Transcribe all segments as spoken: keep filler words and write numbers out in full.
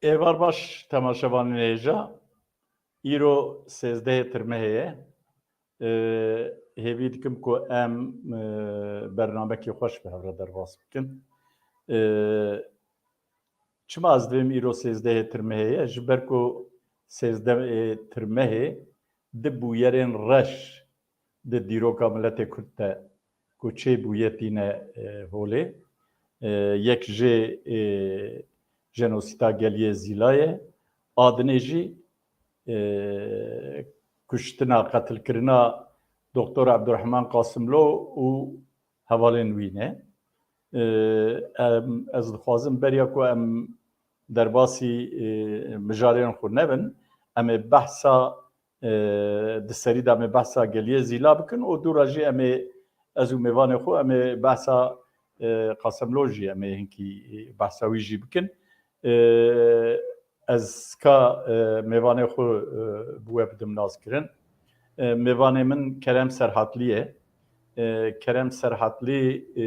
Êvar baş temaşevanên hêja. Îro sêzdehê Tirmehê ye. Ee, hêvî dikim ku em, e, bernamekî xweş bi hev re derbas bikin. Ee, çima ez divêm îro sêzdehê Tirmehê ye? Ji ber ku sêzdehê Tirmehê di bûyerên reş di dîroka miletê Kurd de ku çêbûye tîne, e, holê. E, yek jê, e, jenosîta Geliyê Zîla ye, a dinê jî, e, kuştina, qetilkirina Doktor Ebdurrehman Qasimlo û hevalên wî ne. E, em, ez dixwazim beriya ku em derbasî, e, mijarên xwe nebin, em ê behsa e, di serî de em ê behsa Geliyê Zîla bikin û dû re jî em ê, ez û mêvanê xwe, em ê behsa, e, Qasemlo jî, em ê hinkî, e, behsa wî jî bikin. E, ez ka, e, mêvanê xwe, e, bi we bidim naskirin. E, mêvanê min Kerem Serhatlî ye. E, Kerem Serhatlî, e,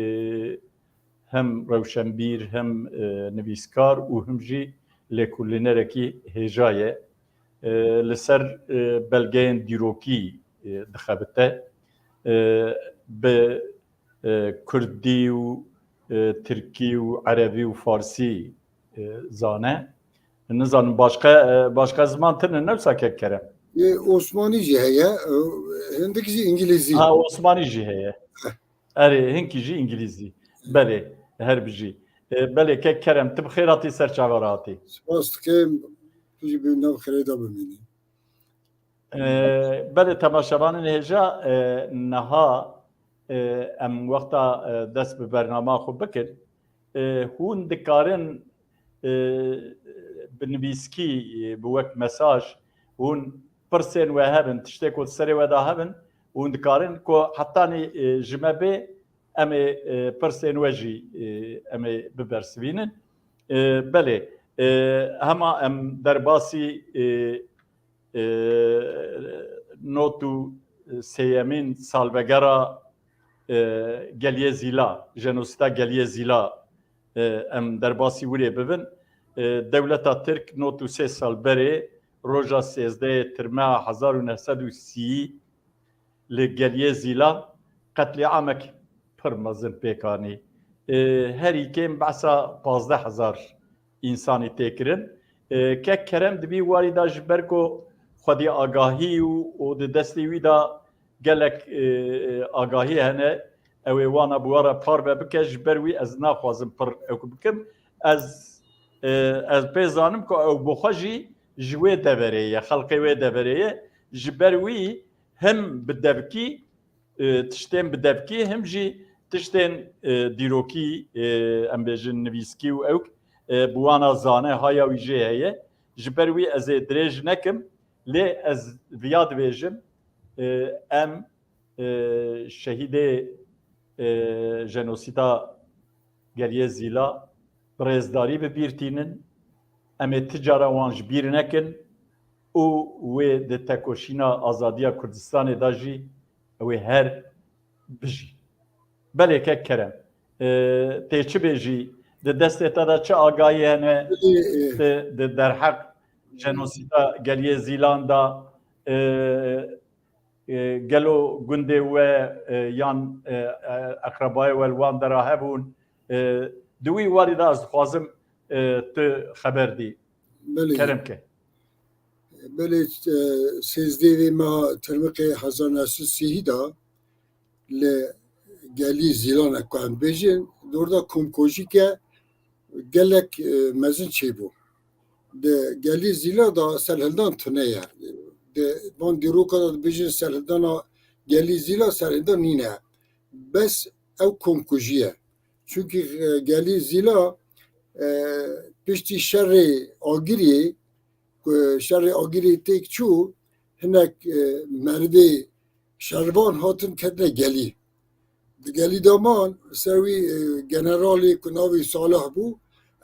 hem rewşenbîr, hem, e, nivîskar û him jî lêkolînerekî hêja ye. E, li ser, e, belgeyên dîrokî, e, dixebite. E, bi, e, kurdî û, e, tirkî û erebî û farsî, e, zane. Nizanim başka, e, başka ziman tune ne wisa kek Kerem? E, Osmanî jî heye, e, hindik jî îngilîzî. Ha, Osmanî jî heye. Erê, hinkî jî îngilîzî. Belê, her bijî. E, belê kek Kerem, tu bi xêr hatî, ser çava re hatî. Spas dikim, tu jî bi nav xêrê de bimînî. E, belê temaşevanên hêja, e, niha, e, em wexta, e, dest bi bernama xwe bikin. E, hûn dikarin, e, bi nivîskî, e, bi wek mesaj, hûn pirsên we hebin, tiştê ku di serê we de hebin, hûn dikarin ku hetanî, e, ji me bê, em ê, e, pirsên we jî, e, em ê bibersivînin. E, belê, e, hema em derbasî, e, e, not û sêyemîn salvegera, e, Geliyê Zîla, jenosîda Geliyê Zîla, e, em derbasî wî rê bibin. E, dewleta Tirk not û sê sal berê roja sêzdehê Tirmeha hezar û neh sed û sî li Geliyê Zîla qetlîamek pir mezin pêk anî. E, herî kêm behsa pazdeh hezar însanî tê kirin. E, kek Kerem di vî warî de ji ber ku xwedî agahî û, û di destê wî de gelek, e, agahî hene, ew ê wana bi we re parve bike, ji ber wî ez naxwazim pir ew bikim. Ez, e, ez pê zanim ku ew bi xwe jî ji wê deverê ye, xelqê wê deverê ye. Ji ber wî him bi devkî, e, tiştên bi devkî, him jî tiştên, e, dîrokî, e, em bêjin nivîskî û ewk, e, bi wana zane, haya wî jê heye. Ji ber wî ez ê dirêj nekim, lê ez viya dibêjim, e, em, e, şehîdê, e, jenosîda Geliyê Zîla bi rêzdarî bi bîr tînin. Em ê ti cara wan ji bîr nekin û wê di tekoşîna azadiya Kurdistanê de jî ew ê her bijî. Belê kek Kerem, e, tê çi bêjî? Di destê te de çi agahî hene? Ê, ê. Di, di derheq jenosîda Geliyê Zîlan de, e, e, gelo gundê we, e, yan, e, e, eqrebayê we li wan dera hebûn? E, di wî warî de ez dixwazim, e, tu xeber dî. Belê. Kerem ke. Belê, e, sêzdehê vê meha Tirmiqê hezar neh sed sî de li Gelî Zîlan, ku em bêjin, di orda komkojîke gelek, e, mezin çêbû. Di Gelî Zîla de serhildan tune ye. Di van dîroka de dibêjin serhildana Gelî Zîla, serhildan nîne. Bes ew komkujî ye. Çunkî, e, Gelî Zîla, e, piştî şerê Agiriyê, ku şerê Agiriyê têk çû, hinek, e, merivê şervan hatin ketine Gelî. Di Gelî de man, ser wî, e, generalê ku navê Salih bû,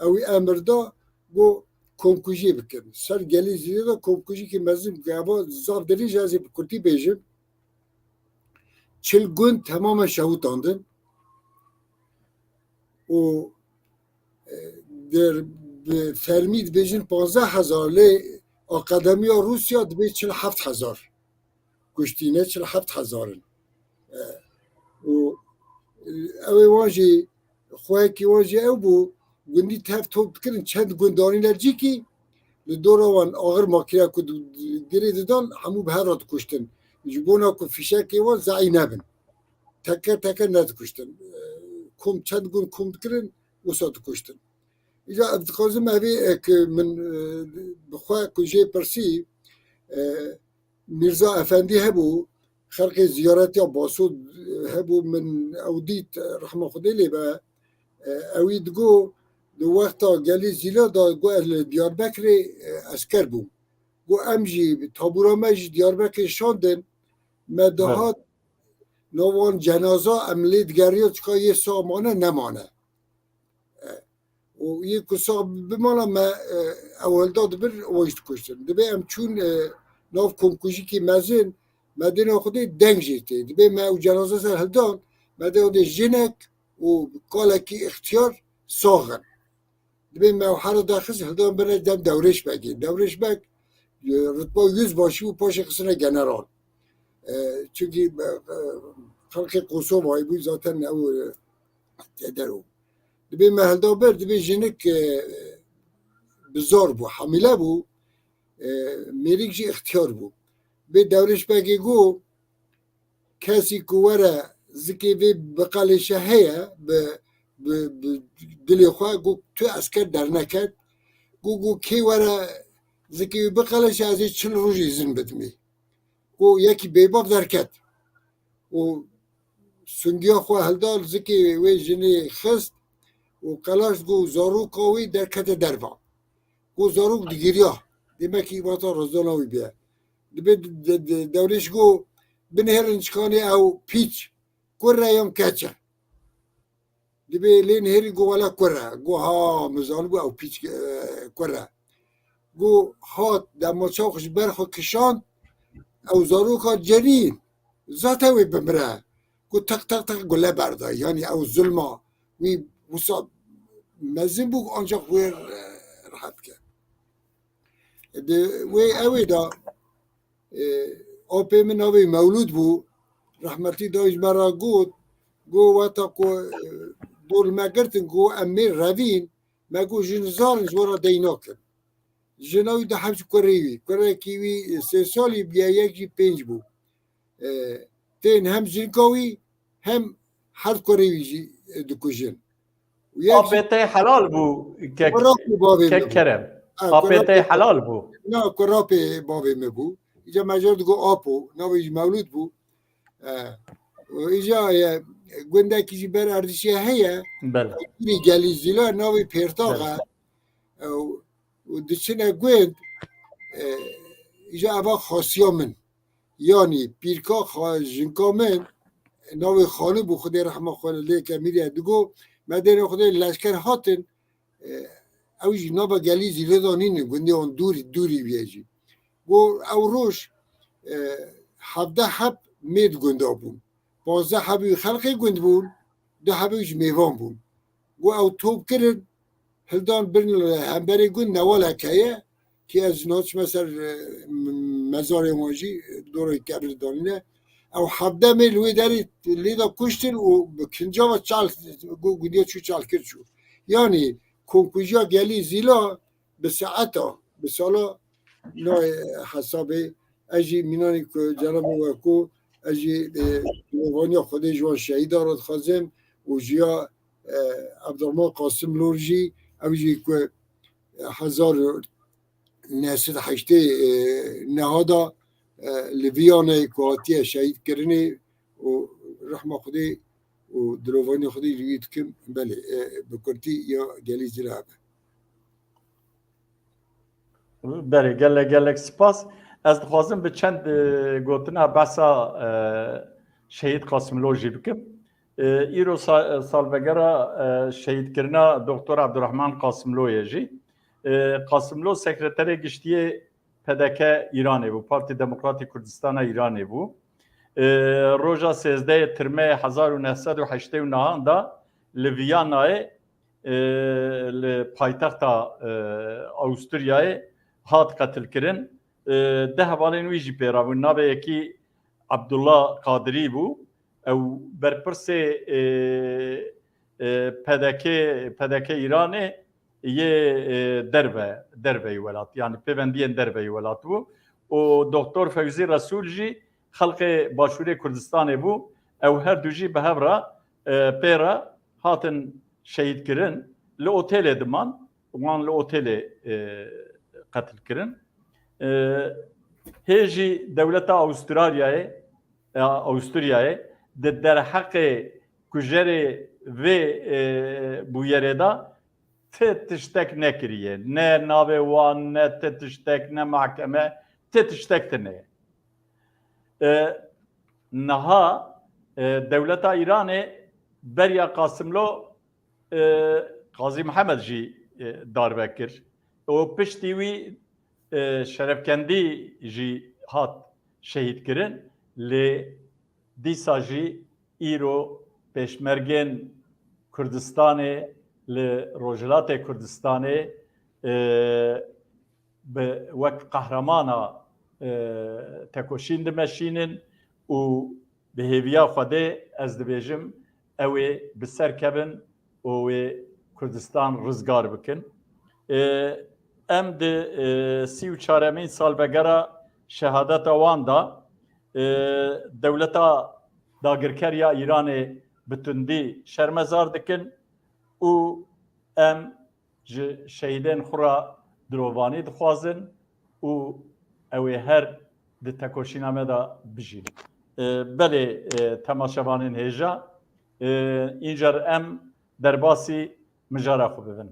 ew wî emir da, got, komkujiyê bikin. Ser Gelî Zîlê de komkujiyekî mezin bike. Eva zaf dirêj e, ez ê bi kurtî bêjim. Çil gund temamen şewitandin. Û, e, der, bi fermî dibêjin panzdeh hezar, lê akademiya Rûsya dibê çil heft hezar. Kuştî ne çil heft hezar in. E, û, e, ew ê wan jî, xweyekî wan jî ew bû, gundî tev top dikirin, çend gund danîne cîkî, li dora wan axir makîne ku di-, di-, girê didan, hemû bi hev re dikuştin. Ji bona ku fîşekê wan zeî nebin. Teker teker nedikuştin. E, kom çend gund kom dikirin, wisa dikuştin. Îca ez dixwazim evê, e, ku min, e, bi xwe ku jê pirsî, e, Mîrza Efendî hebû, xelkê ziyaretiya Baso hebû, min ew dît, rehma Xwedê lê be. E, ewî digo, di wexta gelî Zîla de, got, ez li Diyarbekirê, e, esker bûm. Got, em jî, tabûra me ji Diyarbekirê şandin, me dihat, nav wan cenaza, em lê digeriya çika yê sax mane, nemane. E, û yê ku sax bimana me, e, ew hilda dibir, wan jî dikuştin. Dibê em çûn, e, nav komkujikî mezin, me dêna Xwedê deng jê tê. Dibê me ew cenaze ser hildan, me dê Xwedê jinek û kalekî ixtiyar sax in. Dibê me ew hera daxist, hildan bire dem Dewrêş Begê. Dewrêş Beg, e, rutba yüzbaşı bû, paşê xistine general. E, çunkî, e, e, xelkê Kosovayê bû, zaten ew, e, têder o. Dibê me hilda ber, dibê jinik, e, bizar bû, hamile bû, e, mêrik jî ixtiyar bû. Bê Dewrêş Begê got, kesî ku were zikê vê biqeleşe heye, bi, bi, bi dilê xwe, got, tu esker derneket. Got, got, kê were zikê wî biqeleşe, ez ê çil rojî izin bidimê. Got, yekî bêbav derket. Û sungiya xwe hilda, li zikê wê jinê xist û qelaş, got, zaroka wî derkete derva. Got, zarok digiriya. Demekî vata rizdana wî bûye. Dibê de-, de-, Dewrêş got, binihêrin çikanê ew pîç, kur e yan keç e. Dibê lê nihêrî got, wela kur e. Got, ha, min zanibû ew pîç, e, kur e. Got, hat, dema çax ji ber xwe kişand, ew zaroka cenîn, zate wê bimire. Got, teq, teq, teq gule berda. Yanî ew zulma wî wisa mezin bû, ancak wê, e, rehet ke. Di wê ewê de, e, apê min navê Mewlûd bû, rehmetî dayî ji me re got, got, weta ku, e, dor me girtin, got, em mêr revîn, me got, jin zar in, ji we re dey nakin. Jina wî di heft kurê wî, kurekî wî sê salî bûye, yek jî pênc bû. E, tên hem jinka wî, hem heft kurê wî jî, e, dikujin. Û yek jî Apê te helal bû, kek, kurapê bavê kek me bû. Kerem. Ha, Apê te kurapê, helal bû. Na, kurapê bavê me bû. Îca me jor digo Apo, navê jî Mewlûd bû. E, û îca, e, gundekî jî ber erdîşê heye. Bele. Dûrî gelî Zîla, navê Pêrtax e. Bele. E, û, û diçine gund, e, îca eva xasiya min. Yanî pîrka xa-, jinka min, navê Xanî bû, Xwedê rehma xwe lê ke mîriye, digo, me dêne Xwedê leşker hatin, e, ew jî nava gelî Zîlê de nînin, gundê wan dûrî, dûrî bûye jî. Got, ew roj, e, hevdeh heb mêr di gunda bûn. Pazdeh hebî xelkê gund bûn, du hebî ji mêvan bûn. Got, ew top kirin, hildan birin li hemberê gund newalek heye, ki ez naçime ser, e, m-, mezarê wan jî, dorê kebir danîne. Ew hevdeh mêr li wê derê lê de kuştin û bi kincava çal, got, gundiya çû çal kir çû. Yanî, komkujiya gelî Zîla bi saeta, bi sala nayê hesabê. Ez jî mînanî ku cenabê we ku ez jî, e, mirovaniya Xwedê ji wan şehîda re dixwazim û jiya, e, Abdurrahman Qasimlo jî, ew jî ku, e, hezar û neh sed heştê, e, neha da, e, li Viyanayê ku hatiye şehîd kirinê û rehma Xwedê û dilovaniya Xwedê ji wî dikim. Belê, e, bi kurtî ya gelî Zîla hebe. Belê, gelek, gelek spas. Ez dixwazim bi çend, e, gotina behsa, e, Şehîd Qasimlo jî bikim. E, îro sa-, salvegera, e, şehîdkirina Doktor Abdurrahman Qasimlo ye jî. E, Qasimlo sekreterê giştiyê P D K Îranê bû, Partî Demokratîk Kurdistana Îranê bû. E, roja sêzdehê Tirmeyê hezar û neh sed û heştê û nehan de li Viyanayê, e, li paytexta, e, Awisturyayê hat qetilkirin. E, deh hevalên wî jî pê re bûn. Navê yekî Abdullah Qadirî bû. Ew berpirsê, e, e, P D K, P D K Îranê yê, e, derve, derveyî welat, yani pêvendiyên derveyî welat bû. Û Doktor Fewzî Resûl jî xelkê Başûrê Kurdistanê bû. Ew her du jî bi hev re, e, pê re hatin şehîd kirin. Li otelê diman, wan li otelê, e, qetil kirin. E, hê jî dewleta Awistralyayê, e, Awisturyayê di derheqê kujerê vê, e, bûyerê de ti tiştek nekiriye. Ne navê wan, ne ti tiştek, ne mahkeme, ti tiştek tine. E, niha, e, dewleta Îranê beriya Qasimlo, e, Qazî Mihemed jî, e, darbe kir. Û piştî wî, e, Şerefkendî jî hat şehîd kirin. Lê dîsa jî îro pêşmergên Kurdistanê li Rojhilatê Kurdistanê, e, bi wek qehramana, e, tekoşîn dimeşînin û bi hêviya Xwedê ez dibêjim ew ê bi ser kevin û wê Kurdistan rizgar bikin. E, em di, e, sî û çaremîn salvegera şehadeta wan de, e, dewleta dagirker ya Îranê bi tundî şermezar dikin û em ji şehîdên xwe re dilovanî dixwazin û ew ê her di tekoşîna me de bijîn. E, belê, e, temaşevanên hêja, e, încar em derbasî mijara xwe bibin.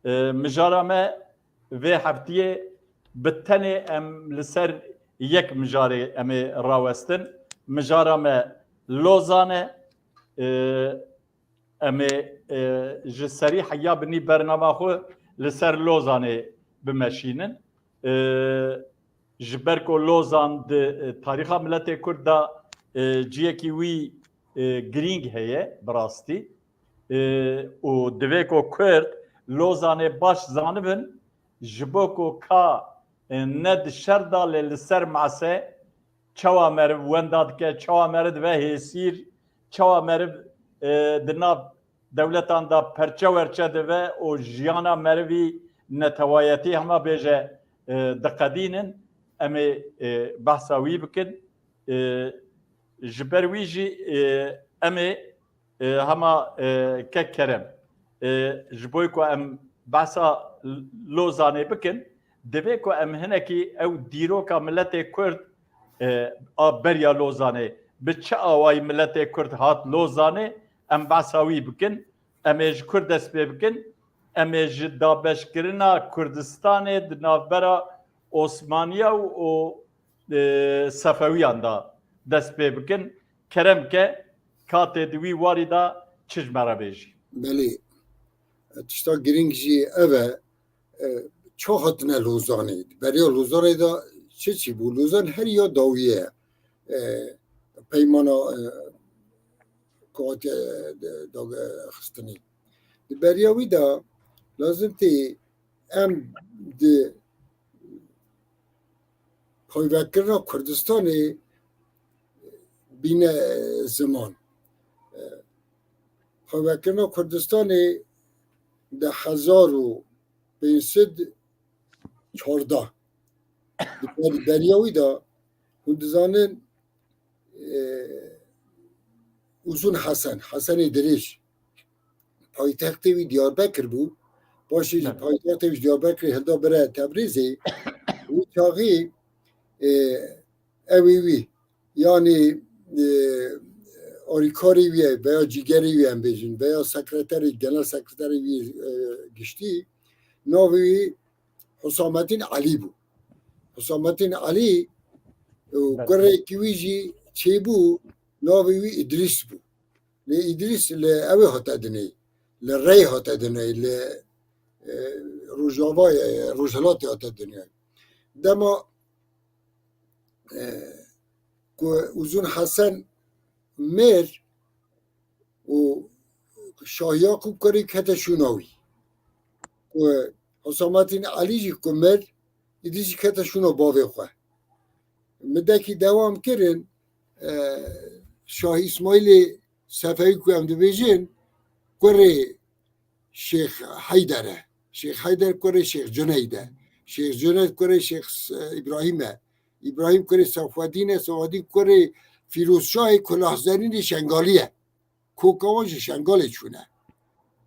E, mijara me vê heftiyê bi tenê em li ser yek mijarê em ê rawestin. Mijara me Lozan e. E, em ê, e, ji serî heya binî bernama xwe li ser Lozanê bimeşînin. E, ji ber ku Lozan di, e, tarîxa miletê Kurd de, e, ciyekî wî, e, girîng heye bi rastî. E, û divê ku Kurd Lozanê baş zanibin, ji bo ku ka, e, ne di şer de lê li ser mase, çawa meriv wenda dike, çawa meriv dibe hêsîr, çawa meriv, e, di nav dewletan de perçe werçe dibe û jiyana merivî netewayetî hema bêje, e, diqedînin, em ê, e, behsa wî bikin. E, ji ber wî jî, e, em ê e, hema, e, kek Kerem, e, ji bo ku em behsa L-, Lozanê bikin, divê ku em hinekî ew dîroka miletê Kurd, e, a beriya Lozanê, bi çi awayî miletê Kurd hat Lozanê, em behsa wî bikin. Em ê ji kur dest pê bikin? Em ê ji dabeşkirina Kurdistanê di navbera Osmaniya û, û, e, Sefewiyan de dest pê bikin. Kerem ke, ka tê di wî warî de çi ji me re bêjî? Belê. Tişta girîng jî ev e, e, çawa hatine Lozanê? Beriya Lozanê de çi çi bû? Lozan her ya dawiyê ye. E, peymana, e, ku hatiye, e, de, dagixistinê. Di beriya wî de lazim tê em di payvekirina Kurdistanê bîne, e, ziman. E, payvekirina Kurdistanê di hezar û pênc sed çardeh. Di ber-, beriya wî de hûn dizanin, e, Uzun Hesen, Hesenê Dirêj, paytextê wî Diyarbekir bû. Paşê jî Evet. paytextê wî ji Diyarbekirê hilda bire Tebrîzê. Wî çaxî, e, ewê wî, yanî, e, alîkarê wî ye veya cîgerê wî em bêjin, veya sekreterê, genel sekreterê wî, e, giştî, navê wî Husamettin Elî bû. Husamettin Elî û Evet. kurêkî wî jî çêbû, navê wî Îdrîs bû. Lê Îdrîs li ewê hate dinê, li Rey hate dinê, li, e, Rojavayê, Rojhilatê hate dinê. Dema, e, ku Uzun Hesen mir û Şah Yaqûb kurê kete şûna wî. Ku Husamettin Elî jî ku mir, îdî jî kete şûna bavê xwe. Midekî dewam kirin, e, Şah Îsmaîlê Sefewî ku em dibêjin, kurê Şêx Heyder e. Şêx Heyder kurê Şêx Cuneyd e. Şêx Cuneyd kurê Şêx S-, Îbrahîm e. Îbrahîm kurê Sefweddîn e. Sefweddîn kurê Fîrozşahê Kulahzerînê Şengalî ye. Koka wan ji Şengalê çûne.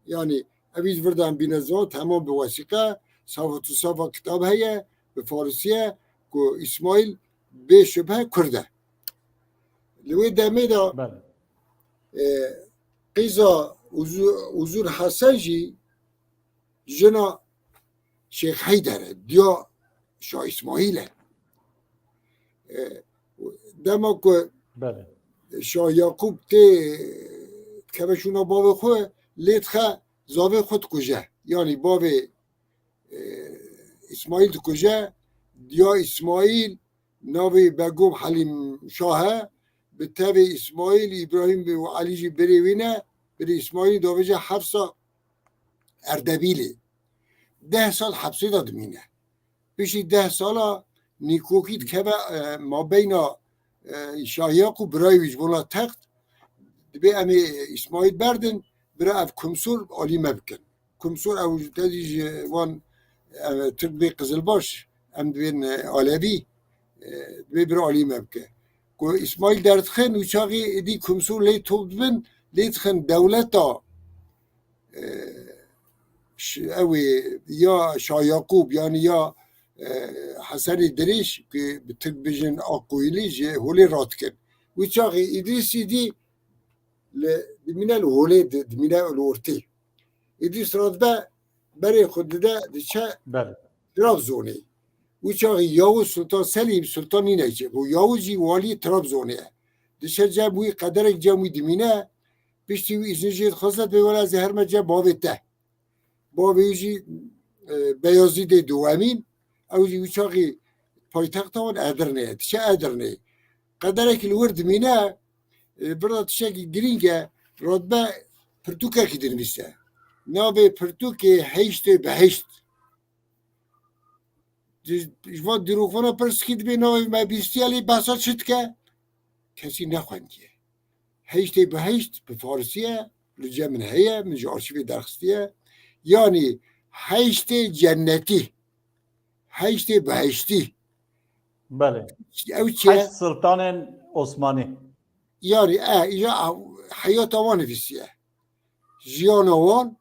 Yanî ev î ji vir de em bîne ziman, temam bi wesîqe, safa tu safa kitab heye, bi farisî ye, ku Îsmaîl bê şubhe Kurd e. Li wê demê de, Belê. e, qîza Uzû-, Uzûr Hesen jî jina Şêx Heyder e, diya Şah Îsmaîl e. E, dema ku Belê. Şah Yaqûb tê dikeve şûna bavê xwe, lê dixe zavê xwe dikuje. Yanî bavê, e, Îsmaîl dikuje, diya Îsmaîl navê Begom Helîm Şah e, bi tevê Îsmaîl, Îbrahîm û Elî jî birê wî ne, birê Îsmaîlî davêje Hefsa Erdebîlê. Deh sal hepsê de dimîne. Piştî deh sala nîkokî dikeve, e, mabeyna, e, Şah Yaqûb û birayê wî ji bona text, dibê em ê Îsmaîl berdin, bira ev Kumsor alî me bikin. Kumsor ew ji te jî ji wan, e, Tirk dibê Qizilbaş, em dibên, e, Alevî, e, dibê bira alî me bike. Ku Îsmaîl derdixin, wî çaxî êdî Kumsor lê top dibin, lê dixin dewleta, e, ş-, ew ê ya Şah Yaqûb, yanî ya, e, Hesenê Dirêj, ku bi Tirk bijin Akkoyunlu, ji holê radikin. Wî çaxî Îdrîs êdî li, dimîne li holê, di-, dimîne li ortê. Îdrîs radibe berê xwe dide, diçe Belê. Trabzonê. Wî çaxî Yavuz Sultan Selîm, Sultan nîne çê. Ku Yavuz jî walî Trabzonê ye. Diçe cem wî, qederek cem wî dimîne, piştî wî îzin jê dixwaze, dibê wela ez ê herme cem bavê te. Bavê wî jî, e, Beyazîdê Duwemîn, ew jî wî çaxî paytexta wan Edirne ye. Diçe Edirneyê. Qederekî li wir dimîne, e, birda tiştekî girîng e, radibe pirtûkekî dinivîse. Navê pirtûkê Heyştê Behişt. Ji, ji van dîrokvana pirs dikî, dibê navê me bîstiye, lê behsa çi dike? Kesî nexwendiye. Heyştê Behişt bi farisî ye, li cem min heye, min ji arşîvê derxistiye. Yanî Heyştê Cennetî. Heyştê Behiştî. Belê. Ew çi ye? Heşt Sultanên Osmanî. Yanî, e, îja heyata wan nivîsiye. Jiyana wan,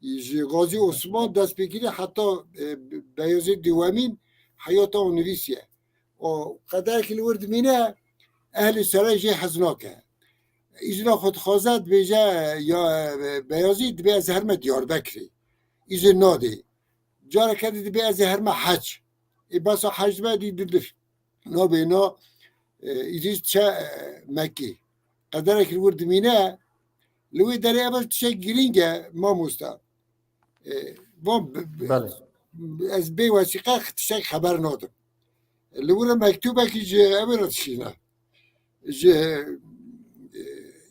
ji Gazî Osman dest pê kirî heta, e, Beyazîd Dîwemîn heyata wan nivîsiye. O qederekî li wir dimîne, ehlî serey jê hez nake. Îzina xwe dixwaze, dibêje, ya, e, Beyazîd, dibê ez herme Diyarbekirê. Îzin nadê. Careke dî dibê ez ê herme Hec. Ê besa Hec dibe, dî didir. Nabê na, e, Îdrîs diçe, e, Mekkê. Qederek li wir dimîne, li wê derê ev tiştek girîng e, mamosta. E, van b-, b-, Belê. Ez bê wesîqe tiştek xeber nadim. Li wir mektûbekî ji ew re dişîne. Ji, e,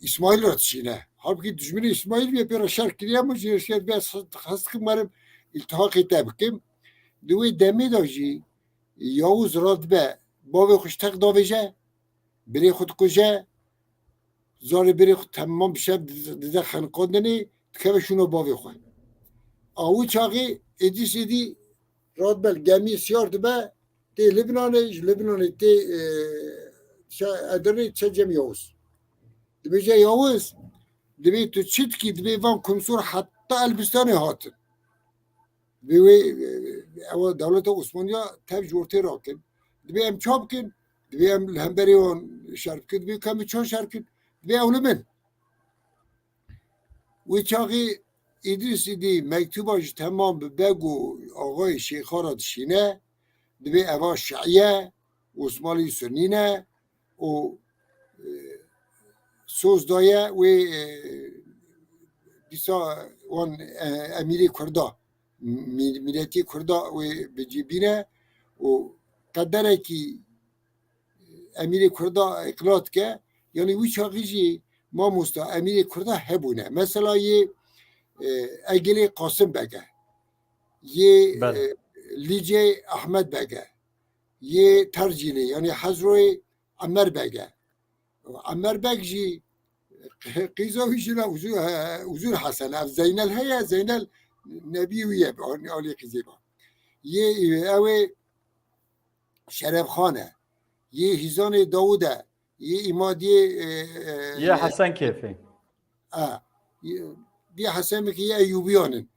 Îsmaîl re dişîne. Halbukî dijminê Îsmaîl bîye, pê re şer kiriye, min jî şer bê, ez hez dikim werim îltihaqê te bikim. Di wê demê de jî Yavuz radibe, bavê xwe ji text davêje, birê xwe dikuje, zarê birê xwe temam bi şev dide, dide xeniqandinê, dikeve şûna bavê xwe. A wî çaxê Êdîs êdî radibe li gemiyê siyar dibe, tê Libnanê, ji Libnanê tê, e, şe-, Edirnê, diçe cem Yavuz. Dibêje Yavuz, dibê tu çi dikî, dibê van Kumsor heta Elbistanê hatin. Dibê wê, e, ewa dewleta Osmaniya tev ji ortê rakin. Dibê em ça bikin? Dibê em li hemberê wan şer bikin. Dibê ka em çawa şer bikin? Dibê ew li min. Wê çaxê Îdrîs êdî mektuba ji temam bi beg û axayê şêxa re dişîne. Dibê eva şiî ye, Osmanlî sunî ne û, e, soz daye wê, e, dîsa wan, e, emîrê Kurda, mî-, mîletî Kurda wê bi cî bîne û qederekî emîrê Kurda îqla dike. Yanî wî çaxî jî mamosta emîrê Kurda hebûne. Mesela yê e, Egilê Qasim Beg e. Yê, Belê. e, Lîcê Ahmed Beg e. Yê Tercînê, yanî Hezroyê Emer Beg e. Emer Beg jî qîza wî jina Uzur, e, Uzur Hesen. Ev Zeynel heye, Zeynel nebî wî ye, alî qîzê ba. Yê, e, ew ê Şerefxan e. Yê Hîzanê Dawûd e. Yê Îmadiyê, e, e, Yê Hesen Kêfê. A, yê Hesen Kêfê yê Eyûbiyan in.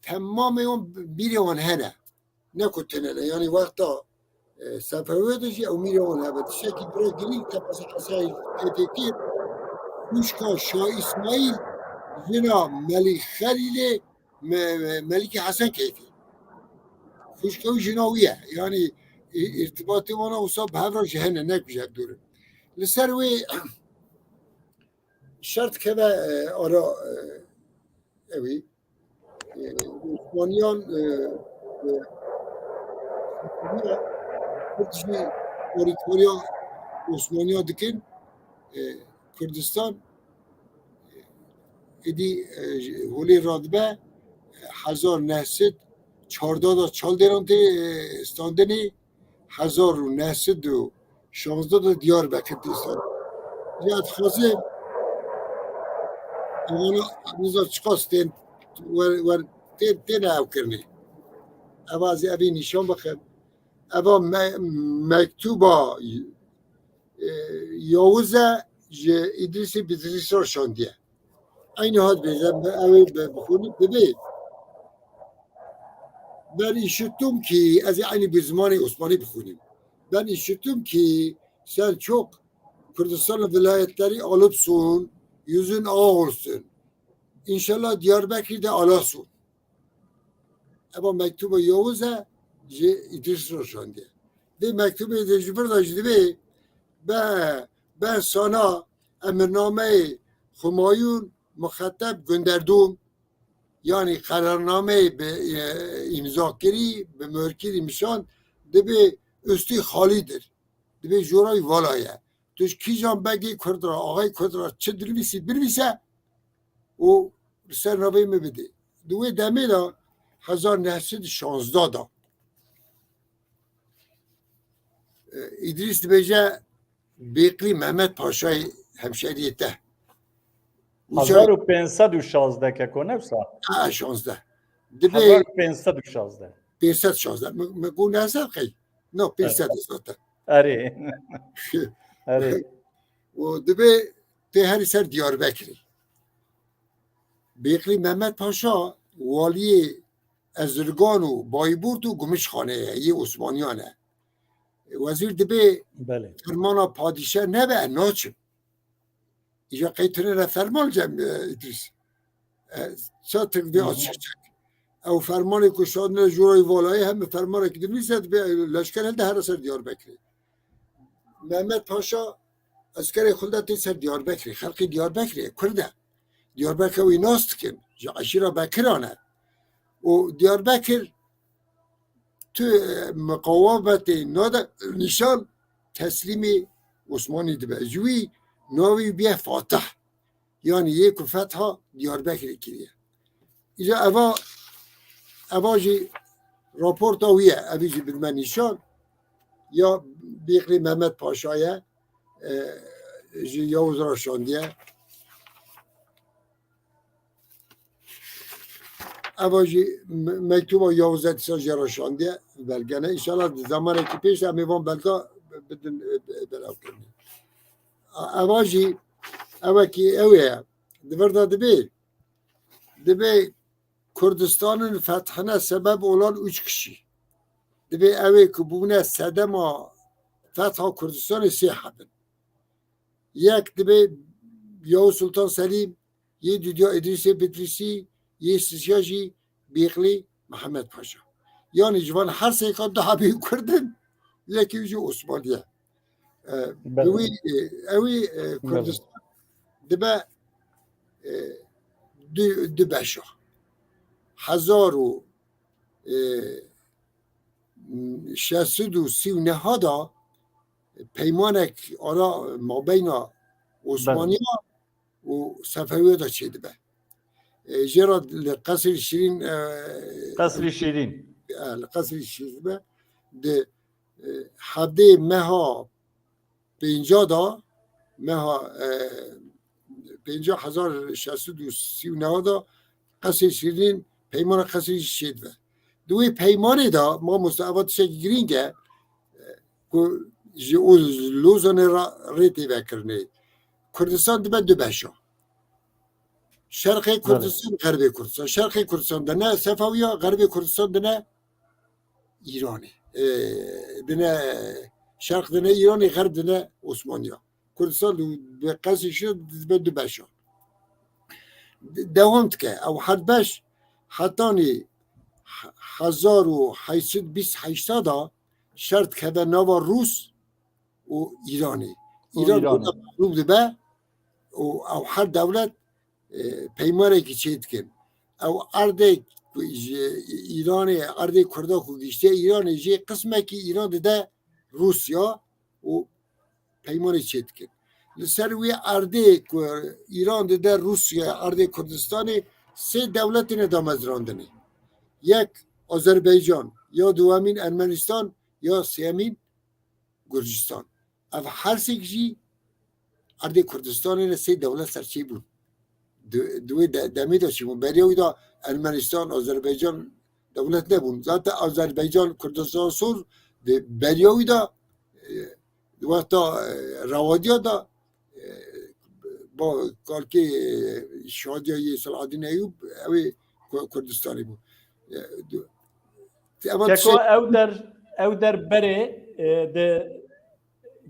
Temamê wan mîrê wan hene. Ne ku tune ne. Yanî wexta, e, Sefewê de jî ew mîrê wan hebe. Tiştekî pire girîng tepasê Hesen Kêfê kir. Xwişka Şah Îsmaîl, jina Melîk Xelîlê, Me-, Me-, Melikî Hesen Keyfî. Xwişka wî jina wî ye. Yanî î-, îrtibatê wana wisa bi hev re ji hene, ne ku ji hev dûr in. Li ser wê şert keve, e, ara, e, ewî, e, Osmaniyan, e, e, Kurd jî alîkariya Osmaniya dikin. E, Kurdistan, êdî, e, holê radibe, e, hezar neh sed çardeh de Çaldêran tê, e, standinê, hezar û neh sed û şazdeh de Diyarbekir tê standinê. Ya dixwazê, evana, nizam çiqas tên, wer, wer, tên, tên ew kirinê. Eva ez ê evî nîşan bixim. Eva me-, mektuba e, Yavuz e ji Îdrîsê Bidrîs re şandiye. Eynî hat bêje, ew ê bi-, bixwînî, dibê. Ben işittim ki, ez ê eynî bi zimanê Osmanî bixwînim. Ben işittim ki sen çok Kürdistan'ın vilayetleri alıpsın, yüzün ağ olsun. İnşallah Diyarbekir'de alasın. Eva mektuba Yavuz e ji Îdrîs re şandiye. Vê mektubê de ji vir de jî divê be, ben sana emirnameyê Humayun muxeteb gönderdum. Yanî qerarnameyê bi, e, îmza kirî, bi muhir kirî mişan, dibê üstü halidir. Dibê jora wî vala ye. Tu ji kîjan begê Kurd re, axayê Kurd re çi dinivîsî, binivîse û li ser navê min bidê. Di wê demê de hezar neh sed û şazdeh de, e, Îdrîs dibêje Bêqlî Mehmet Paşayê hemşeriyê te. Wisa Hezar û pênc sed û şazdeh keko, ne wisa? Ha, şazdeh. Dibê Hezar û pênc sed û şazdeh. Pênc sed şazdeh. Min, min got nehsed qey. No, pênc sed zaten. Erê. Erê. Û dibê tê herî ser Diyarbekirê. Bêqlî Mehmet Paşa waliyê Ezirgan û Bayburt û Gumuşxanê ye, yê Osmaniyan e. Wezîr dibê Belê. Fermana padîşe nebe, ez naçim. Îja qey tune re ferman cem, e, Îdrîs. E, ça tek vê Hı hı. açık çek. Ew fermanê ku şandine jûrayî valayê hem fermanekî dinivîse dibê leşker hilde here ser Diyarbekirê. Mehmet Paşa eskerê xwe de tê ser Diyarbekirê. Xelkê Diyarbekirê Kurd e. Diyarbekir wî nas dikin. Ji eşîra Bekiran e. Û Diyarbekir tu, e, miqawametê nade nîşan, teslîmî Osmanî dibe. Ji wî navî bûye Fatih. Yanî yê ku fetha Diyarbekirê kiriye. Îca eva, eva jî raporta wî ye. Evî jî bidime nîşan. Ya Bêqlî Mehmet Paşa ye, e, ji Yavuz re şandiye. Eva jî me-, mektuba Yavuz e dîsa jê re şandiye belgene. Înşallah di zamanekî pêş de em ê van belga bidin, e, be-, belav kirin. A-, eva jî, eva ki ew ye. Di vir de dibê, dibê Kurdistan'ın fethine sebep olan üç kişi. Dibê ew ê ku bûne sedema fetha Kurdistanê sê hebin. Yek dibê Yavuz Sultan Selîm, yê dudya Îdrîsê Bidrîsî, yê sisiya jî Bêqlî Mihemed Paşa. Yanî ji van her sêka du hebî Kurd in, yekî jî Osmanî ye. E, Belê. Bi wî, e, ewî, e, Belê. Kurdistan dibe, e, du, du beşa. Hezar û, e, şeş sed û sî û neh da peymanek ara mabeyna Belê. Osmaniya û Sefewiya de çêdibe. E, jê re li Qesrî Şîrîn, e, Qesrî Şîrîn. e, li Qesrî Şîrîn be, di, e, hevdê meha pênca da, meha, e, pênca hezar şeş sed û sî û neh da Qesrî Şîrîn peymana Qesrî Şîrîn çêdibe. Di wê peymanê de, mamoste, eva tiştekî girîng e, e, ku ji û Lozanê re rê tê vekirinê. Kurdistan dibe du beşa. Şerqê Kurdistan, Xerbê Kurdistan. Şerqê Kurdistan dine Sefewiya, Xerbê Kurdistan dine Îranê. E, dine Şerq dine Îranê, Xerb dine Osmaniya. Kurdistan di, bi qesî şi dibe du beşa. De-, dewam dike. Ew her beş hetanî he-, hezar û heyt sed bîst heşta da şer dikeve nava Rûs û Îranê. Û Îran Îranê. Îran mexlûb dibe û ew her dewlet, e, peymanekî çê dikin. Ew erdê ku ji Îranê, erdê Kurda ku giştiye Îranê, jê qismekî Îran dide Rûsya û peymanê çê dikin. Li ser wî erdê ku Îran dide Rûsya, erdê Kurdistanê, sê dewletê ne damezrandinê. Yek Azerbaycan, ya duwemîn Ermenistan, ya sêyemîn Gurcistan. Ev her sêk jî erdê Kurdistanê ne sê dewlet serçê bûn. Di, di wê de, demê de çîbûn. Beriya wî de Ermenistan, Azerbaycan dewlet nebûn. Zaten Azerbaycan, Kurdistan Sor di beriya wî de, e, di wexta, e, rewadiya de, e, ba kalkê, e, şadiya yê Selahaddin Eyûb, ew ê Ku-, Kurdistanê bû. E, du-, eva Keko tişe- ew der, ew der berê, e, de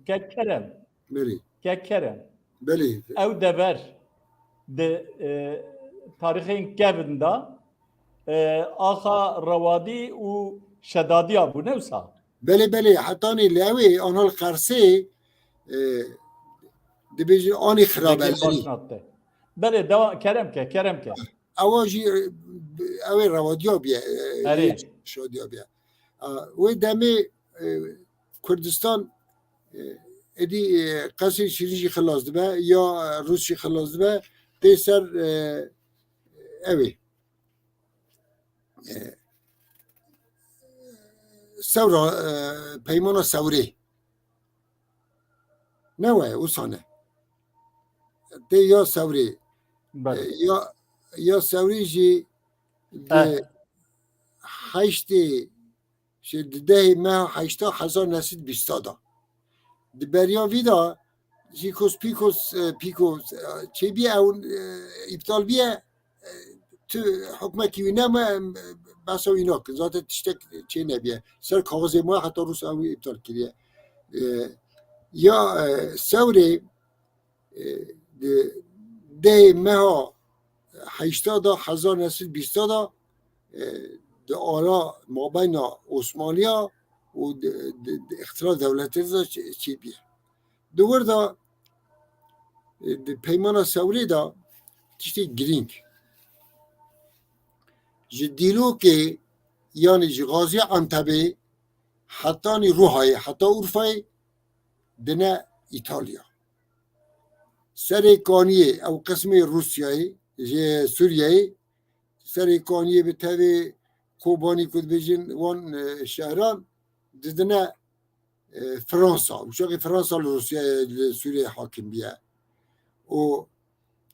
Kek Kerem. Belê. Kek Kerem. Belê. Ew dever di, e, tarîxên kevin de, e, axa rewadî û şedadiya bû, ne wisa? Belê, belê. Hetanî li ew ê anal Qersê, e, dibêjin anî xirabelerî. Belê, dewa-, kerem ke, kerem ke. Ewa jî, e, ew ê rewadiya biye, e, Erê. Şadiya biye. A, wê demê, e, Kurdistan, e, êdî, e, Qesrê Şîrîn jî xilas dibe, ya, e, Rûs jî xilas dibe, tê ser, e, ew ê. E, Sewra, e, peymana Sewrê. Ne we, wisa ne. Tê ya Sewrê. Belê. E, ya, ya Sewrê jî di Eh. heştê, şey, di dehê meha heşta hezar neh sed bîsta da. Di beriya vî de jî kos pîkos, e, pîkos, e, çêbiye ew, e, îptal biye, e, tu hukmekî wî neme, e, behsa wî nakin. Zaten tiştek çê nebiye. Ser kaxizê ma heta Rûsya wî îptal kiriye. E, ya, e, Sewrê, e, di dehê meha heşta da hezar neh sed bîsta da, e, di ara mabeyna Osmaniya û di, di, di îxtira dewletê de çê-, çêbiye. Di wir de, e, di peymana Sewrê de tiştê girîng. Ji Dîlokê, yanî ji Xaziya Entebê hetanî Ruhayê, heta Urfayê dine Îtalya. Serê Kaniyê, ew qismê Rûsyayê, ji Sûriyeyê, Serê Kaniyê bi tevê Kobanî ku dibêjin wan, e, şehran didine, e, Fransa. Û çaxê Fransa li Rûsyayê, li Sûriyeyê hakim biye. Û,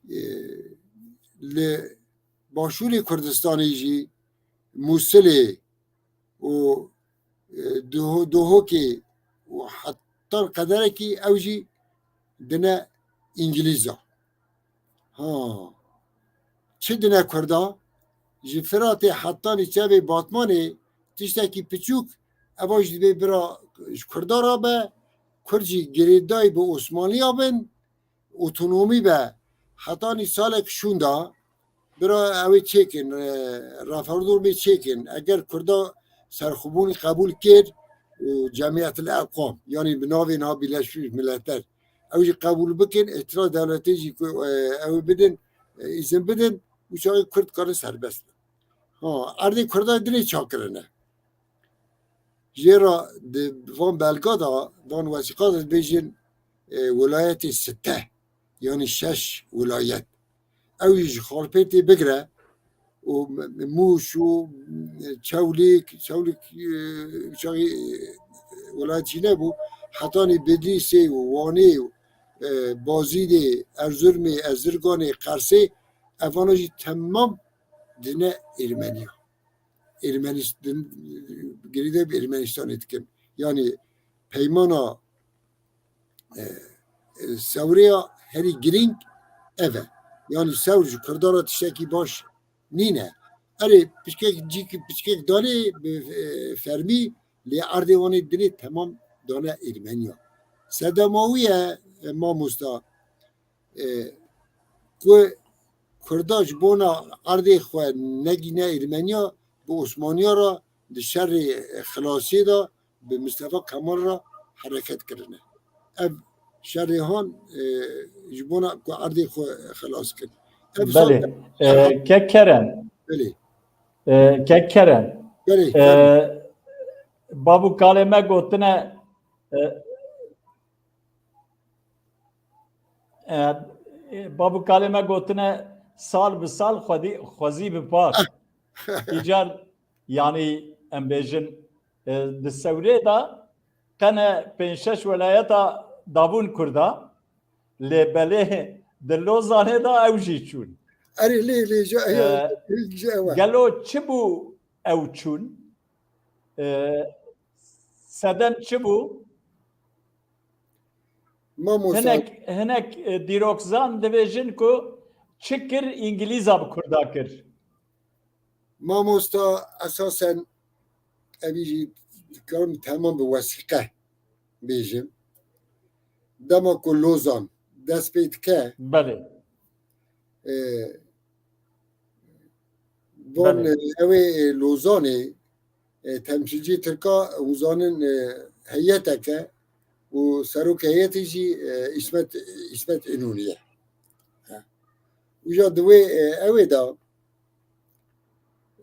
e, li Başûrê Kurdistanê jî Mûsilê û, e, Duho-, Duhokê û hetan qederekî ew jî dine Îngilîza. Ha. Çi dine Kurda? Ji Firatê hetanî çevê Batmanê tiştekî piçûk, eva jî dibê bira ji Kurda re be, Kurd jî girêdayî bi Osmaniya bin, otonomî be. Hetanî salek şûnda bira ew ê çêkin, e, referandûmê çêkin. Eger Kurda serxwebûnî qebûl kir û Cemiyetil Ewqam, yanî bi navê niha Birleşmiş Milletler, ew jî qebûl bikin, îtira dewletê jî ku, e, ew bidin, e, îzin bidin, û çaxê Kurd karin serbest bin. Ha, erdê Kurda dinê çakirine. Jê re di van belga de, van wesîqa de dibêjin, e, wilayetê sitte, yanî şeş wilayet. Ew jî ji Xalpêtê bigire, û Mûş û Çewlîk, Çewlîk, e, çaxî, e, welat jî nebû, hetanî Bedlîsê û Wanê û, e, Bazîdê, Erzurumê, Ezirganê, Qersê, evana jî temam dine Ermeniya. Ermenist-, din, girêdayî bi Ermenistanê dikin. Yanî peymana, e, e, Sewrê ya herî girîng ev e. Yanî Sewr ji Kurdan re tiştekî baş nîne. Erê, piçkek cîk, piçkek danê bi, e, fermî, lê erdê wan ê dinê temam dane Ermeniya. Sedema wî ye, e, mamosta, e, ku Kurda ji bona erdê xwe negîne Ermeniya, bi Osmaniya re di şerê, e, xilasiyê de bi Mistefa Kemal re hereket kirine. Ev şerê han, e, ji bona ku erdê xwe xilas kin. Ev Belê. zan- E, Kek Kerem. Belê. E, Kek Kerem. Belê, E, tabii. Babu kalê me gotine, e, e, Babu kalê me gotine sal bi sal xwedî, xwezî bi par. Îcar, yanî em bêjin, e, di Sewrê de qene pênc şeş welayeta dabûn Kurda, lê belê di Lozanê de ew jî çûn. Erê, lê, lê, ji, E, ji ew e. Gelo çi bû ew çûn? E, sedem çi bû? Mamosta. Hinek, hinek, e, dîrokzan dibêjin ku çi kir, Îngilîza bi Kurda kir. Mamosta, esasen evî jî dikarim temam bi wesîqe bêjim. Dema ku Lozan dest pê dike, Belê. e, von, Belê. e, ew ê, e, Lozanê, e, temsîlcî Tirka, hûn zanin, e, heyetek e û serok heyetê jî, e, Îsmet, Îsmet Înûnî ye. He. Û ya di wê, e, ew ê de,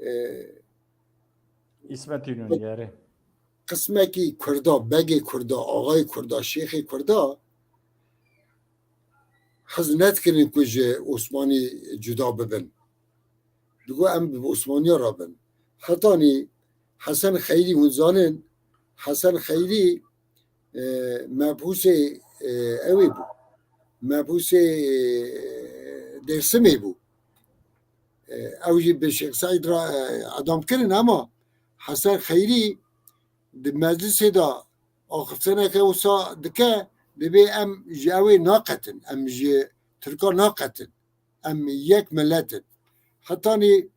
e, Îsmet Înûnî, erê. Qismekî Kurda, begê Kurda, axayê Kurda, şêxê Kurda hez nedikirin ku ji Osmanî cuda bibin. Digo em bi Osmaniya re bin. Hetanî Hesen Xeyrî, hûn zanin, Hesen Xeyrî, e, mebhûsê, e, ew ê bû. Mebhûsê, e, Dêrsimê bû. E, ew jî bi Şêx Seîd re, e, edam kirin, ama Hesen Xeyrî di meclisê de axiftineke wisa dike, dibê em ji ew ê naqetin, em ji Tirka naqetin, em yek milet in. Hetanî,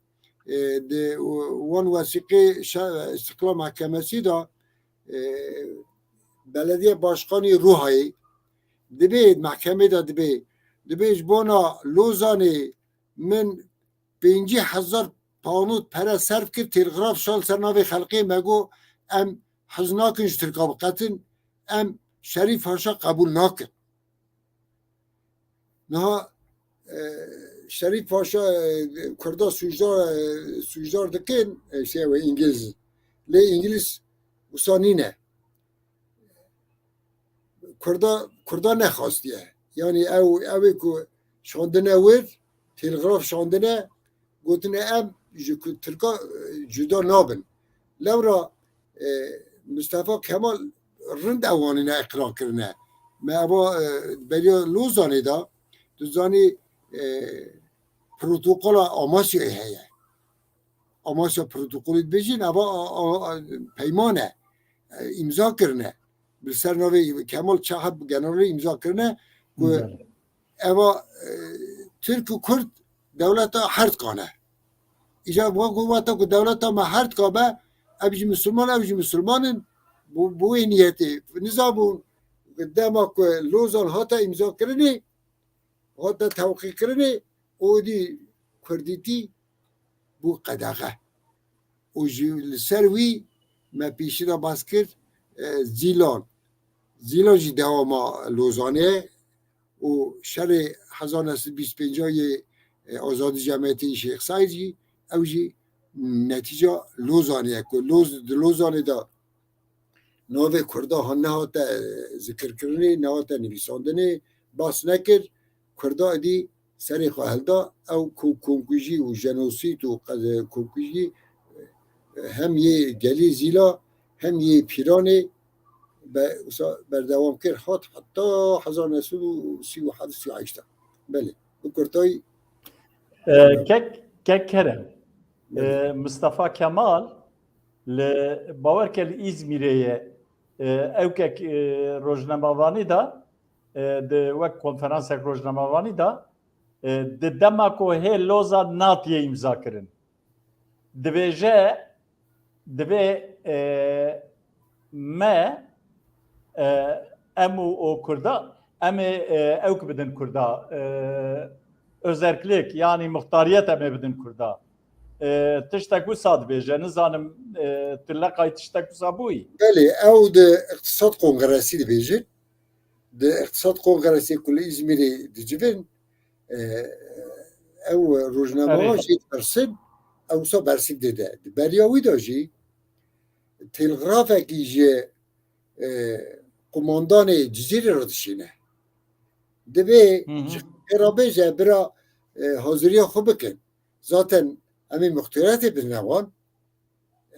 e, di wan wesîqê şe-, Îstiqlal Mehkemesî de, e, belediye başkanî Ruhayê dibê, mehkemê de dibê, dibê ji bona Lozanê min pêncî hezar pound pere serf kir, telgraf şal ser navê xelkê, me got, em hez nakin ji Tirka biqetin, em Şerîf Paşa qebûl nakin. Niha, e, Şerîf Paşa, e, Kurda sûcdar, e, sûcdar dikin, e, şey, we Îngiliz. Lê Îngiliz wisa nîne. Kurda, Kurda nexastiye. Yanî ew, ew ê ku şandine wir, telgraf şandine, gotine em ji ku-, Tirka, e, cuda nabin. Lewra, e, Mustafa Kemal rind ewanîne iqrar kirine. Me eva, e, beriya Lozanê de, tu zanî, e, protokola Amasyayê heye. Amasya protokolê dibêjin, eva a, a, a, peyman e. E, îmza kirine. Bi ser navê Kemal Çehep generalê îmza kirine ku Belê. eva, e, Tirk û Kurd dewleta herdkan e. Îca wexta ku dewleta me herdka be, ev jî Misilman, ev jî Misilman in, bi, bi wê niyetê. Nizabûn dema ku Lozan hate îmza kirinê, hate tewqî kirinê, û dî Kurdîtî bû qedexe. Û ji li ser wî me pêşî de bas kir, e, Zîlan. Zîlan jî dewama Lozanê û şerê hezar neh sed bîst pênc yê, e, Azadî Cemiyetê Şêx Seîd jî, ew jî netîca Lozanê ye ku Loz-, di Lozanê de navê Kurda han nehate, e, zikirkirinê, nehate nivîsandinê, bas nekir. Kurda êdî serê xwe hilda, ew ku komkujî û jenosîd û qe-, komkujî, e, hem yê gelê Zîla hem yê Pîranê be, wisa berdewam kir, hat heta hezar neh sed û sî û heft sî û heşt. Belê, bi kurtayî. E, kek, kek Kerem, Belê. E, Mustafa Kemal li, bawer ke li Îzmîrê ye, e, ew kek, e, rojnamevanî da, e, di wek konferansek rojnamevanî da, e, di dema ku hê Lozan natiye îmza kirin. Dibêje, divê, e, me, e, em û o Kurda, em ê, e, ewk bidin Kurda, e, özerklik, yanî muxtariyet em ê bidin Kurda. E, tiştek wisa dibêje, nizanim, e, tu leqay tiştek wisa bûyî? Belê, ew di Îqtisad Kongresi dibêjin. Di Îqtisad Kongresi ku li Îzmîrê dicivin, e, ew rojnamevan Erê. jê dipirsin, ew wisa bersiv dide. Di beriya wî de jî telgrafekî ji, e, kumandanê Cizîrê re dişîne. Divê Hı hı. ji xwe re bêje, bira, e, haziriya xwe bikin. Zaten em ê muxtariyetê bidine wan.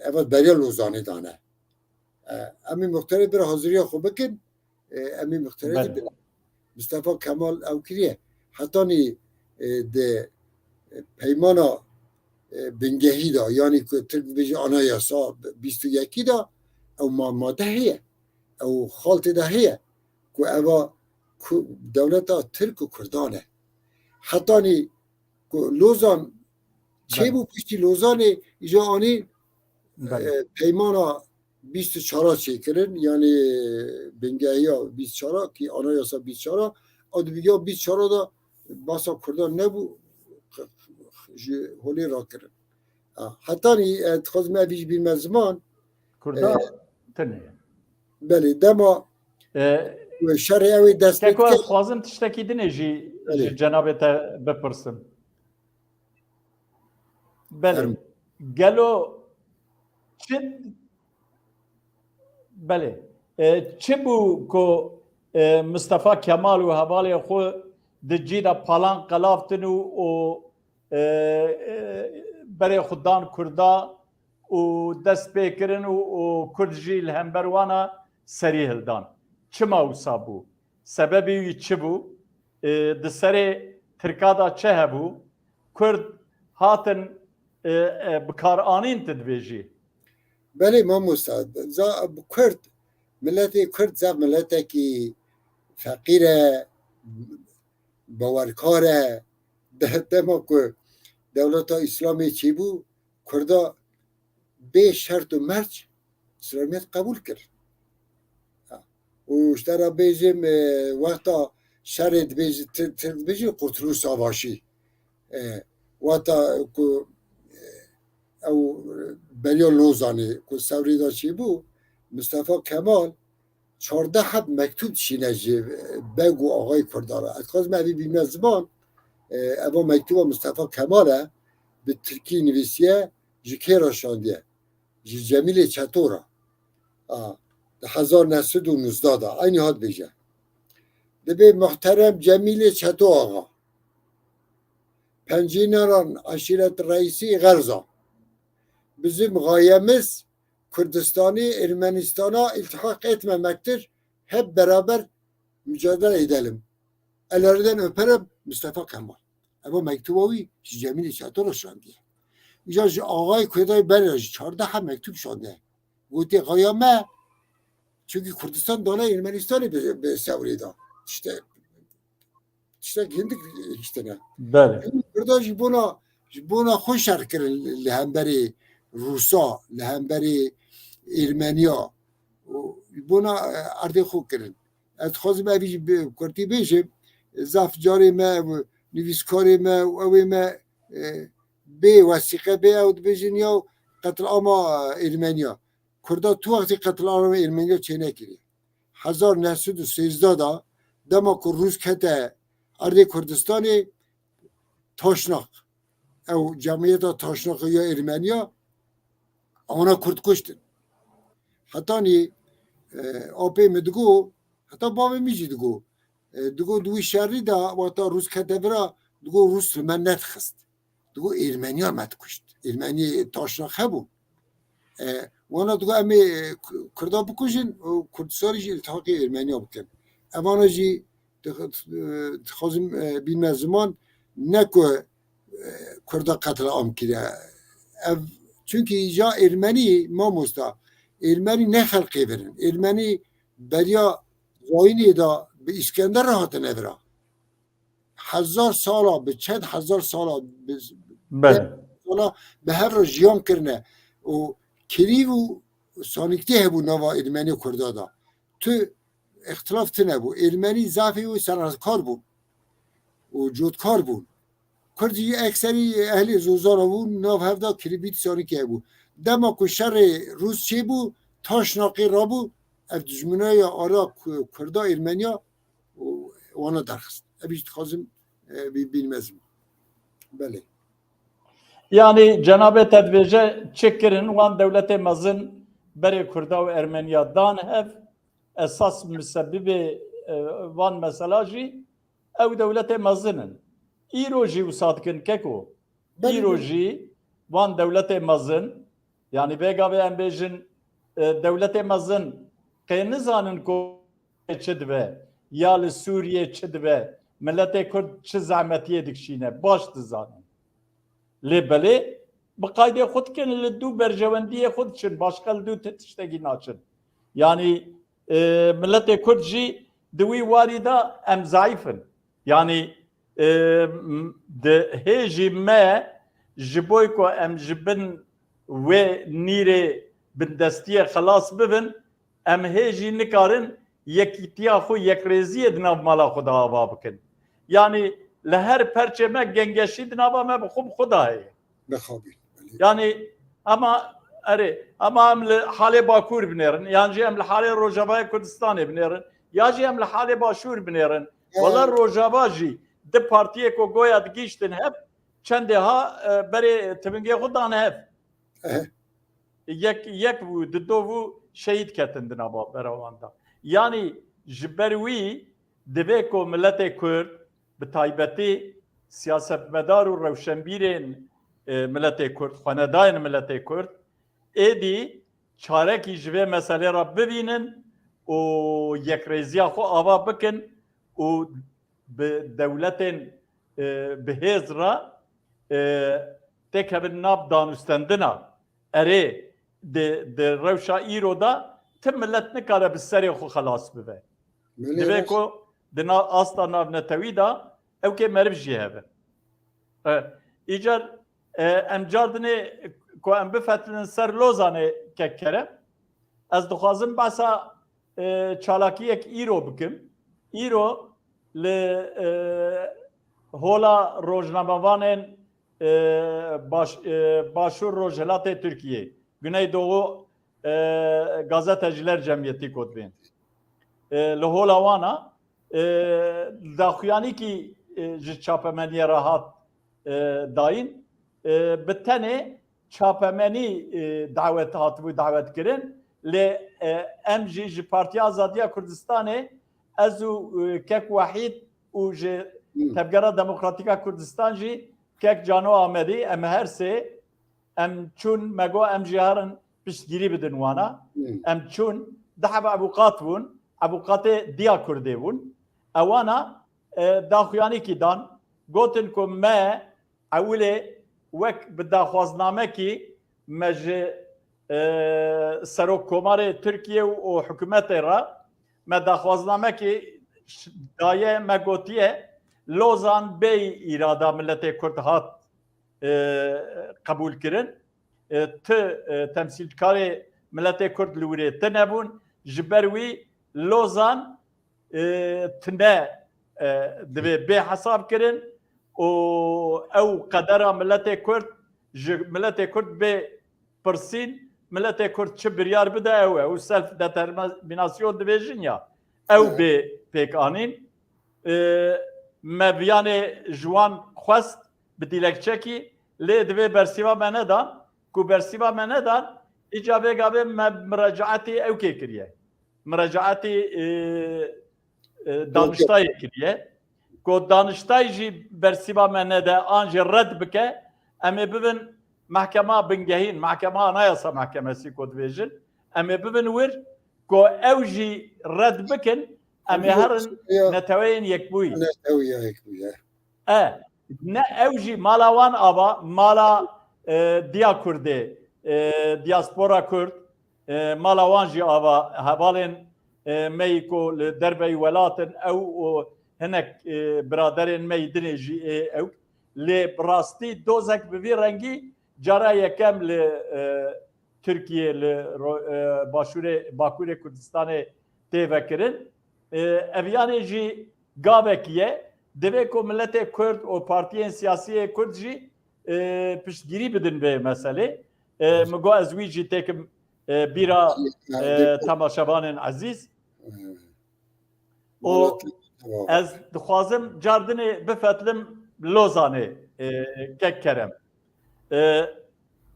Eva beriya Lozanê dane. E, em ê muxtarê bira haziriya xwe bikin. E, em ê muxtarê Belê. bidine. Mustafa Kemal ew kiriye. Hetanî, e, di, e, peymana, e, bingehî de, yanî ku Tirk dibêje Anayasa bîst û yekî de, ew ma-, made heye. Ew xal tê de heye. Ku eva ku dewleta Tirk û Kurdan e. Hetanî ku Lozan Belê. çêbû, piştî Lozanê îja anî, Belê. e, peymana bîst û çar çêkirin, yanî bingehiya bîst û çar, kî anayasa bîst û çar, ew di bingehiya bîst û çar de basa Kurdan nebû, ji holê rakirin. Ha, hetanî, e, dixwazim evî jî bînme ziman. Kurda E, tenê ye. Belê, dema E, şerê ew ê dest pê Keko, ez dike. dixwazim tiştekî dinê jî Belê. ji cenabê te bipirsim. Belê. Fermo. Gelo çi, belê. E, çi bû ku, e, Mistefa Kemal û hevalê xwe di cî de palan qelavtin û, û, e, e, berê xwe dan Kurda û dest pê kirin û, û Kurd jî li hember wana serî hildan? Çima wisa bû? Sebebê wî çi bû? E, di serê Tirka de çi hebû? Kurd hatin, e, e, bikaranîn, tu dibêjî? Belê mamosta, za-, Kurd, miletê Kurd zaf miletekî feqîr e, bawerkar e. De-, dema ku dewleta Îslamê çêbû, Kurda bê şert û merc Îslamiyet qebûl kir. Ha. Û ji te re bêjim, e, wexta şerê dibêjin, Tir-, Tirk dibêjin Kurtuluş Savaşı. E, wexta ku, e, ew beriya Lozanê ku Sewrê de çêbû, Mustafa Kemal çardeh heb mektûb dişîne ji beg û axayê Kurdan re. Ez dixwazim evî bîne ziman, e, eva mektûba Mustafa Kemal e, bi tirkî nivîsiye, ji kê re şandiye? Ji Cemîlê Çeto re. A, di hezar neh sed û nûzdeh de, eynî hat bêje. Dibê muhterem Cemîlê Çeto axa, pencîneran eşîret reîsî Xerza, bizim gayemiz Kürdistanî Ermenistana iltihak etmemektir. Hep beraber mücadele edelim. Ellerinden öperim Mustafa Kemal. Eva mektuba wî ji Cemîlê Çeto re şandiye. Îja ji axayê Kuedayê Berê re jî çardeh heb mektub şandiye. Gotiye, gaya me, çünkü Kurdistan dane Ermenistanê bi, bi Sewrê da. İşte, tiştek hindik hiştine. Belê. Kurda ji bona, ji bona xwe şer kirin li hemberî Rûsa, li hemberî Ermeniya. Û ji bona, e, erdê xwe kirin. Ez dixwazim evî jî bi kurtî bêjim. Zaf carê me, nivîskarê me û ew ê me, e, bê wesîqe bê ew dibêjin ya qetlama Ermeniya. Kurda tu wextî qetlama Ermeniya çênekiriye. Hezar neh sed û sêzdeh de dema ku Rûs kete erdê Kurdistanê, Taşnak, ew cemiyeta Taşnak ya Ermeniya, ana Kurd kuştin. Hetanî, e, apê min digo, heta bavê min jî digo. E, digo di wî şerî de, wexta Rûs kete vira, Digo Rûs li me nedixist. Digo Êrmeniya me dikuşt. Êrmeniyê taşnax hebû. E, wana digo em ê Ku-, Kurda bikujin û Kurdistanê jî îltihaqê Êrmeniya bikin. Evana jî dix-, e, dixwazim, e, bînme ziman, ne ku, e, Kurda qetleam kiriye. Ev, çunkî ja Êrmenî, mamosta, Êrmenî ne xelqê vir in. Êrmenî beriya zayînê de bi Îskender re hatine vira. Hezar sala, bi çend hezar sala, bi, Belê. sala bi hev re jiyan kirine. Û kirîv û sanîktî hebû nava Êrmenî û Kurda de. Tu îxtilaf tine bû. Êrmenî zafê wî senatkar bûn û cotkar bûn. Kurd jî ekserî ehlê zozana bûn, nav hev de kirîbî sanîkî hebû. Dema ku şerê Rûs çêbû, taşnaqê rabû, ev dijminaya ara Ku-, Kurda Êrmeniya û wana derxist. Ev jî dixwazim, e, bî-, bînme ziman. Belê. Yanî cenabê te dibêje çi kirin wan dewletê mezin berê Kurda û Ermeniya dan hev, esas misebibê, e, van mesela jî ew dewletê mezin in. Îro jî wisa dikin keko. Belê, Îro belê. jî van dewletê mezin, yanî vê gavê em bêjin, e, dewletê mezin qê nizanin ku çi dibe, ya li Sûriyê çi dibe, miletê Kurd çi zehmetiyê dikişîne, baş dizanin. Lê belê bi qaydê xwe dikin, li dû berjewendiyê xwe diçin, başqa li dû ti tiştekî naçin. Yanî, e, miletê Kurd jî di wî warî de em zeîf in. Yanî, e, m-, di hê jî me ji bo ku em ji bin wê nîrê bindestiyê xelas bibin, em hê jî nikarin yekîtiya xwe, yekrêziyê di nav mala xwe de ava bikin. Yanî li her perçê me gengeşî di nava me bi xwe bi xwe de heye. Bixabî. Belê. Yanî ama erê, ama em li halê Bakur binêrin, yan jî em li halê Rojavayê Kurdistanê binêrin, ya jî em li halê Başûr binêrin. Ya. Wela Rojava jî di partiyê ku goya digihîştin hev, çendê ha, e, berê tivingê xwe dane hev. Ehe. Yek, yek bû, di do bû, şehîd ketin di nava bera wan de. Yanî ji ber wî divê ku miletê Kurd, bi taybetî siyasetmedar û rewşenbîrên, e, miletê Kurd, xwenedayên miletê Kurd, êdî çarekî ji vê meselê re bibînin û yekrêziya xwe ava bikin û bi dewletên, e, bi hêz re, e, têkevin nav danûstendina. Erê, di, di rewşa îro de ti milet nikare bi serê xwe xelas bibe. Belê, Divê rast. ku di na-, asta navnetewî de ew kê meriv jî hebe. E, îcar, e, em car dinê ku em bifetlinin ser Lozanê kek Kerem, ez dixwazim behsa, e, çalakiyek îro bikim. Îro li, e, hola rojnamevanên, e, baş-, e, Başûr Rojhilatê Tirkiyê, Güneydoğu, e, Gazeteciler Cemiyeti ku dibên. E, li hola wana, e, daxuyanîkî, e, ji çapemeniyê re hat, e, dayîn. E, bi tenê çapemenî, e, dawet hatibû dawet kirin. Lê, e, em jî ji Partiya Azadiya Kurdistanê, ez û, e, kek Wehîd û ji Hmm. Tevgera Demokratîk a Kurdistan jî kek Cano Amedî, em her sê, em çûn, me got em jî herin piştgirî bidin wana. Hmm. Em çûn, du heb ebûqat bûn, ebûqatê diya Kurdê bûn. Ewana, e, daxuyanîkî dan, gotin ku me ewilê wek bi daxwaznamekî me ji, e, Serokkomarê Tirkiye û, û hikûmetê re me daxwaznamekî ş-, daye, me gotiye Lozan bêyî îrada miletê Kurd hat, e, qebûl kirin. E, ti, e, temsîlkarê miletê Kurd li wirê tine bûn. Ji ber wî Lozan, e, tine, e, divê bê hesab kirin û ew qedera miletê Kurd, ji miletê Kurd bê pirsîn, miletê Kurd çi biryar bide ew e. Û self determinasyon dibêjin ya. Ew Evet. bê pêk anîn. E, me viyanê ji wan xwest bi dîlekçekî, lê divê bersîva me nedan, ku bersîva me nedan, îca vê gavê me mirecaetî ew kê kiriye. Mirecaetî, e, e, Daniştayê kiriye. ku Daniştay jî bersîva me nede an jî red bike, em ê bibin mehkema bingehîn, mehkema anayasa mehkemesî ku dibêjin, em ê bibin wir ku ew jî red bikin, em ê herin neteweyên yekbûyî. Neteweyên yekbûyî, e. E, ne ew jî mala wan ava, mala, e, diya Kurdê, e, diaspora Kurd, e, mala wan jî ava, hevalên, e, me yî ku li derveyî welat in, ew û hinek, e, biraderên me yî dinê jî ê ew. Lê bi rastî dozek bi vî rengî cara yekem li, e, Tirkiyê, li ro-, e, başûrê, Bakurê Kurdistanê tê vekirin. E, ev yanê jî gavekî ye. Divê ku miletê Kurd û partiyên siyasî yê Kurd jî, e, piştgirî bidin vê meselê. E, min got ez wî jî têkim, e, bîra, e, temaşevanên ezîz. Û ez dixwazim cardinê bifetlim Lozanê, e, kek Kerem. E,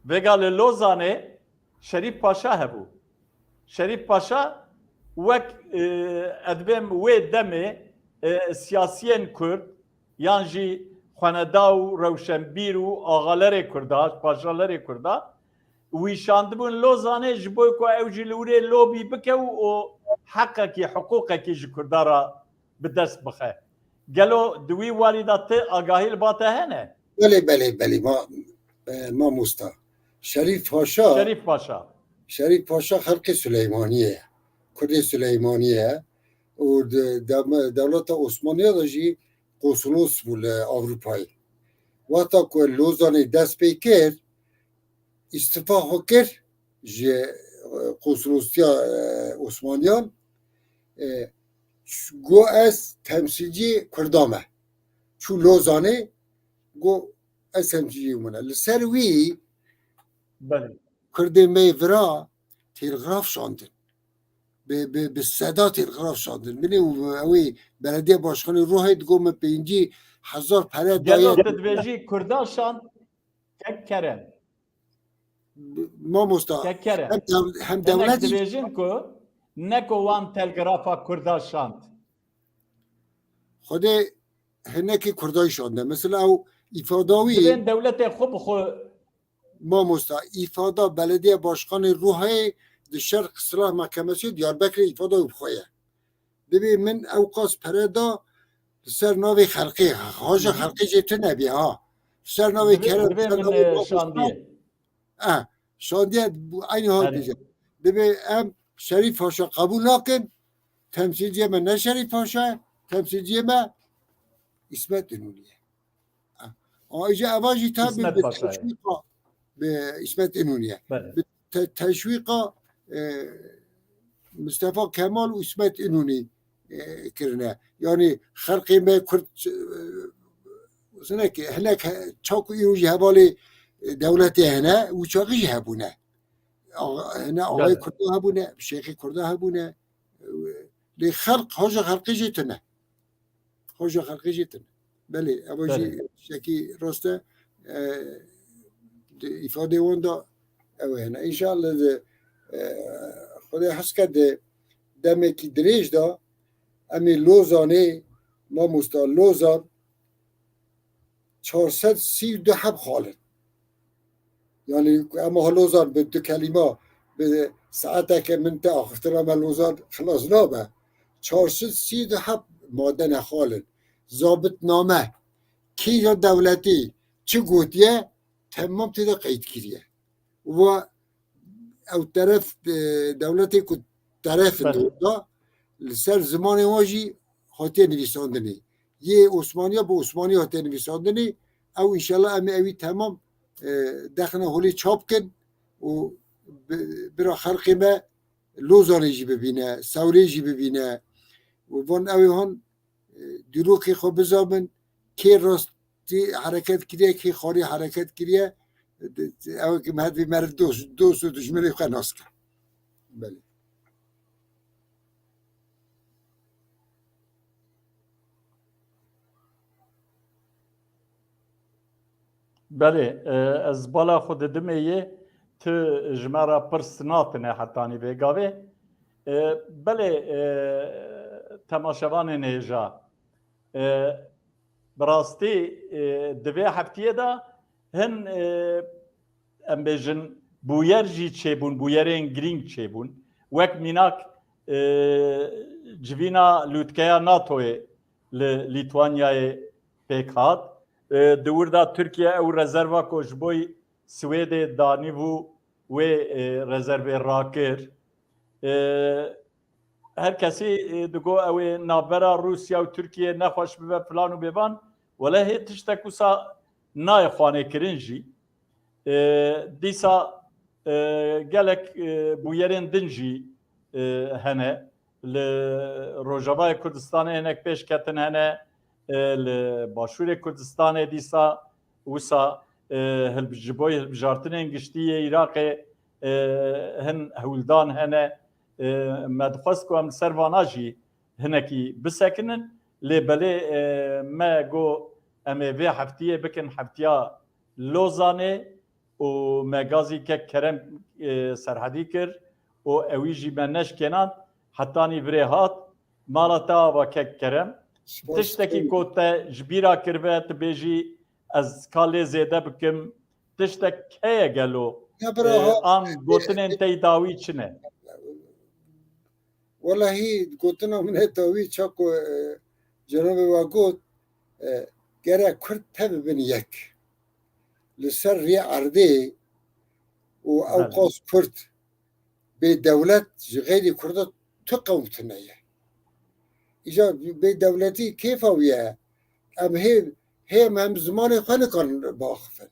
vêga li Lozanê Şerîf Paşa hebû. Şerîf Paşa wek, e, ez dibêm wê demê, e, siyasiyên Kurd yan jî xweneda û rewşenbîr û axalerê Kurda, paşalerê Kurda wîşandibûn Lozanê ji bo ku ew jî li wirê lobî bike û, û heqekî, hiqûqekî ji Kurda re bi dest bixe. Gelo di wî warî de ti agahî li ba te hene? Belê, belê, belê, ma-, e, mamosta. Şerîf Paşa, Şerîf Paşa. Şerîf Paşa xelkê Suleymaniyê ye. Kurdê Suleymaniyê ye. Û di-, dem-, dewleta Osmaniya de jî konsolos bû li Ewropayê. Wexta ku Lozanê dest pê kir, îstifa xwe kir ji, e, konsolosya, e, Osmaniyan, e, ş-, got ez temsîlcî Kurda me. Çû Lozanê, got ez temsîlcî min e. Li ser wî Belê. Kurdê me yê vira telgraf şandin. Bi, bi, bi seda telgraf şandin. Min û ew ê belediye başkanê Ruhê digot min pêncî hezar pere daye. Gelo tu dibêjî Kurda şand? Kek Kerem. Mamosta, Kek Kerem. Hem dev-, hem Hinek dewlet dibêjin ku ne ku wan telgrafa Kurda şand. Xwedê hinekî Kurda şande. Mesela ew îfada wî Divên dewletê xwe bi xwe. Mamosta, îfada belediye başkanê Ruhê di şer silah mehkemesê Diyarbekirê îfada wî bi xwe ye. Dibê min ew qas pere da li ser navê xelqê, haja xelqê jê tune bî ha. Li ser navê Divê, kerem, divê ser min, navê e, mamosta. Şandiye. Eh, şandiye bu aynı hal Belê. Diyecek. Dibê em Şerîf Paşa qebûl nakin. Temsîlciyê me ne Şerîf Paşa ye. Temsîlciyê me İsmet İnönü ye. Eh, ama îca eva jî tabi İsmet bi Paşa ye. Teşwîqa, bi İsmet İnönü ye. Belê. Bi te-, teşwîqa, e, Mustafa Kemal û İsmet İnönü, e, kirine. Yani xelkê me Kurd, e, hinek, hinek he-, çaku îro jî hevalê, e, dewletê hene, û çaxî jî hebûne. Axa-, hene axayê Kurda hebûne, şêxê Kurda hebûne. E, lê xelk, haja xelkê jê tune. Hoja xelkê jê tune. Belê, ev jî Belê. Tiştekî rast e. E, di îfadê wan de ew hene. Înşallah di, e, Xwedê hez ke di demekî dirêj de em ê Lozanê, mamosta Lozan çar sed sî û du heb xalin. Yani em ha Lozan bi du kelîma, bi saeteke min te axiftina me Lozan xilas nabe. Çar sed sî û du heb made ne xalin. Zabitname, kîja dewletî çi gotiye, temam tê de qeyd kiriye. Ve ew teref, e, dewletê ku teref in Belê. Orada, li ser zimanê wan jî hatiye nivîsandinê. Yê Osmaniya bi Osmanî hatiye nivîsandinê. Ew înşallah em ê ewî temam, e, dexine holê çap kin û bi-, bira xelqê me Lozanê jî bibîne, Sewrê jî bibîne. Û van ew ê han, e, dîrokê xwe bizabin, kê rastî hereket kiriye, kê xwarî hereket kiriye, ew ki me hevî meriv dost, dost û dijminê xwe nas ke. Belê. Belê, e, ez bala xwe didimê yê, tu ji me re pirs natine hetanî vê gavê. E, belê, e, temaşevanên hêja. E, Bi rastî, e, di vê heftiyê de hin, e, em bêjin bûyer jî çêbûn, bûyerên girîng çêbûn. Wek mînak, e, civîna lûtkeya NATOyê li Lîtwanyayê pêk hat. E, di wir de Tirkiye ew rezerva ku ji bo Swêdê danîbû wê, e, rezervê rakir. E, her kesî, e, digo ew ê navbera Rûsya û Tirkiye nexweş bibe filan û bêvan. Wele hê tiştek wisa nayê xwanê kirin jî. E, dîsa, e, gelek, e, bûyerên din jî, e, hene. Li Rojavayê Kurdistanê hinek pêşketin hene. E, li Başûrê Kurdistanê dîsa wisa, e, hilb-, ji bo hilbijartinên giştî yê Iraqê, e, hin hewldan hene. E, me dixwest ku em li ser vana jî hinekî bisekinin. Lê belê, e, me got em ê vê heftiyê bikin heftiya Lozanê û me gazî kek Kerem, e, Serhedî kir û ewî jî me neşkênand. Hetanî virê hat mala te ava kek Kerem. Spas. Tiştekî ku te ji bîra kiribe, tu bêjî ez ka lê zêde bikim. Tiştek heye gelo? Ya bira, e, ha, an gotinên te yî dawî çi ne? Welahî gotina min e dawî, çaku, e, cenabê we got, e, gere Kurd tevibin yek. Li ser rê erdê û ew Belê. qas Kurd bê dewlet ji xeyrî Kurda tu qewtine ye. Îca bê dewletî kêfa wî ye. Em hê, hê em hem zimanê xwe nikarin biaxifin.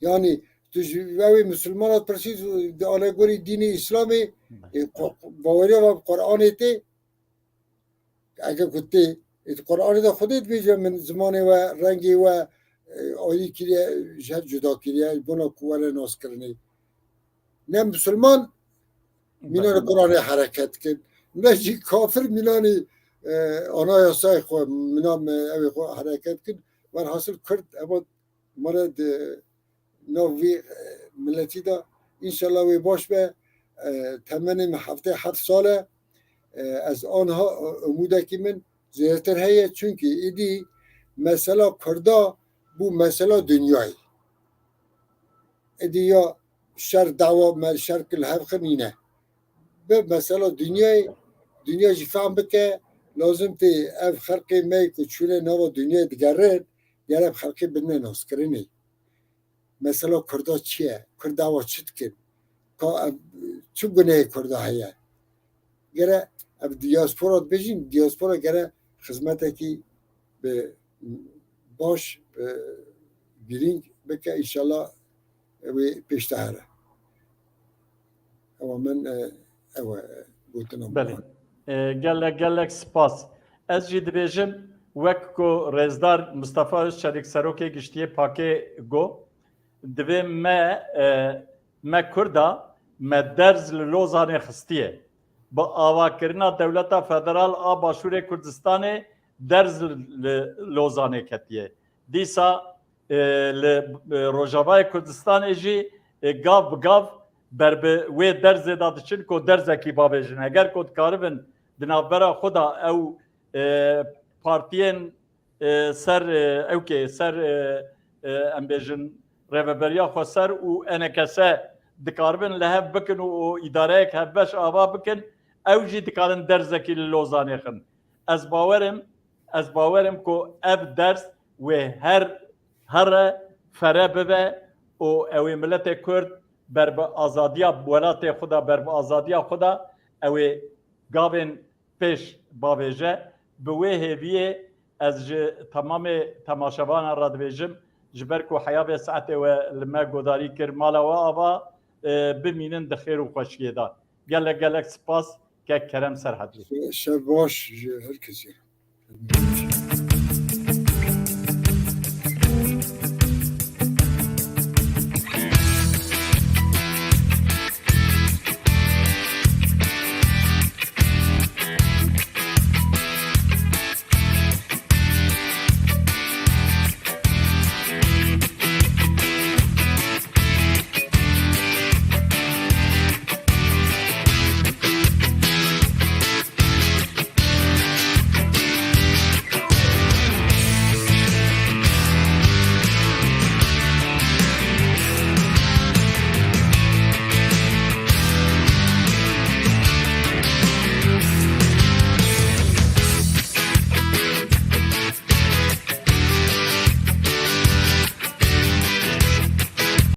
Yanî tu ji ew ê misilmana dipirsî, di alegorî dînê Îslamê, e, qu-, baweriya we bi Qur'anê tê, eke ku tê, ê di Qur'anê de Xwedê dibêje min zimanê we, rengê we, e, alî kiriye, ji hev cuda kiriye, ji bona ku were naskirinê. Ne misilman mînanê Belê. Qur'anê hereket dikin, ne jî kafir mînanê, e, anayasayê xwe, mîna me, ew ê xwe hereket dikin. Werhasil Kurd, eva mare di nav vî, e, miletî de. Înşallah wê baş be. E, temenê min heftê heft sal e. E, ez anha, e, umûdekî min zêdetir heye, çunkî êdî mesela Kurda bû mesela dinyayê. Êdî ya şer dawa me şer kil hev xin nîne. Bi mesela dinyayê, dinya jî fehm bike, lazim tê ev xelqê me ku çûne nava dinyayê digerin, gere ev xelqê bidine naskirinê. Mesela Kurda çi ye? Kurda wa çi dikin? Ka ev, çi gunehê Kurda heye? Gere ev diaspora dibêjin, diaspora gere xizmetekî bi baş, bi girîng bike, înşallah wê pêş de here. Ewa min, e, ew e gotina min. Belê. E, gelek, gelek spas. Ez jî dibêjim, wek ku Rêzdar Mistefa Özçelik, Serokê Giştiyê pakê got, divê me, e, me Kurda, me derz li Lozanê xistiye. Bi avakirina Dewleta Federal a Başûrê Kurdistanê derz li Lozanê ketiye. Dîsa, e, li, e, Rojavayê Kurdistanê jî, e, gav bi gav ber bi wê derzê de diçin ku derzekî bavêjin. Eger ku dikaribin di navbera xwe de ew, e, partiyên, e, ser, e, ewkê, ser, e, e, em bêjin rêveberiya xweser û enekese dikaribin li hev bikin û, û îdareyek hevbeş ava bikin, ew jî dikarin derzekî li Lozanê xin. Ez bawer im, ez bawer im ku ev derz wê her here fere bibe û ew ê miletê Kurd ber bi azadiya welatê xwe de, ber bi azadiya xwe de ew ê gavên pêş bavêje. Bi wê hêviyê ez ji temamê temaşevanan re dibêjim, ji ber ku heya vê saetê we li me godarî kir, mala we ava, e, bimînin di xêr û xweşiyê de. Gelek gelek spas, kek Kerem Serhedlî. Şev baş ji her kesî re.